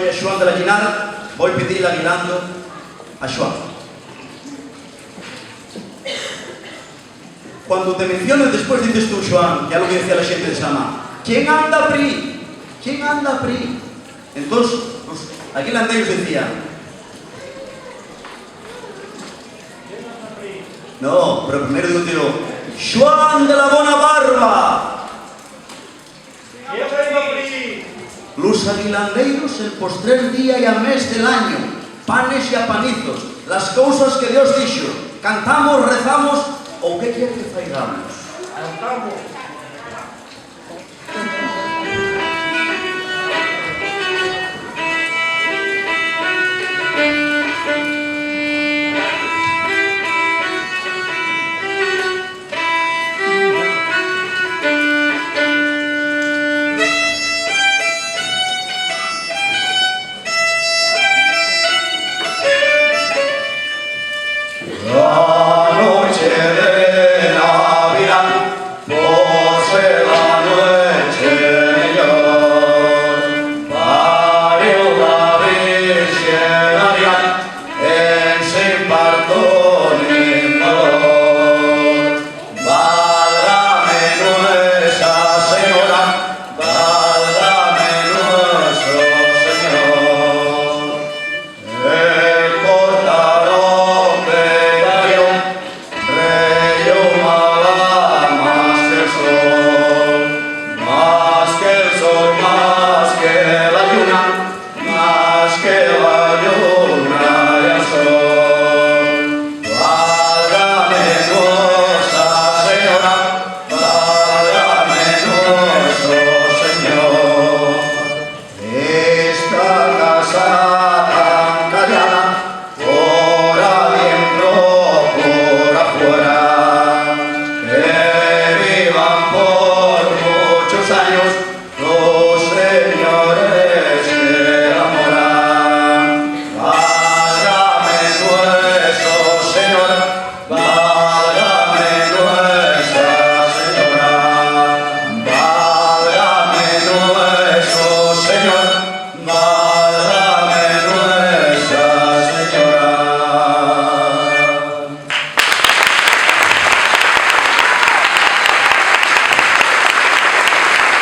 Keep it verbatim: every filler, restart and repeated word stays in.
A Xuan de la Llinada, voi pidir l'aguinaldu a Xuan. Cuando te mencionen, después dices tú, Xuan, que algo que decía la xente de Sama: "¿Quién anda pri? ¿Quién anda pri?". Entós, los aguilandeiros decían, no, pero primero digo yo: "Xuan de la Bona Barba". Los aguilandeiros, el postrer día y a mes del año, panes y apanizos, las cousas que Dios dixo, cantamos, rezamos, ¿o qué quiere que faigamos? Cantamos. La noche de Navidad, por ser la noche mejor, parió la Virgen María en sin parto ni dolor. Válgame Nuestra Señora, válgame nuestro Señor. El cortarón de Darío brilló más que el sol, más que el sol, más que la luna, más que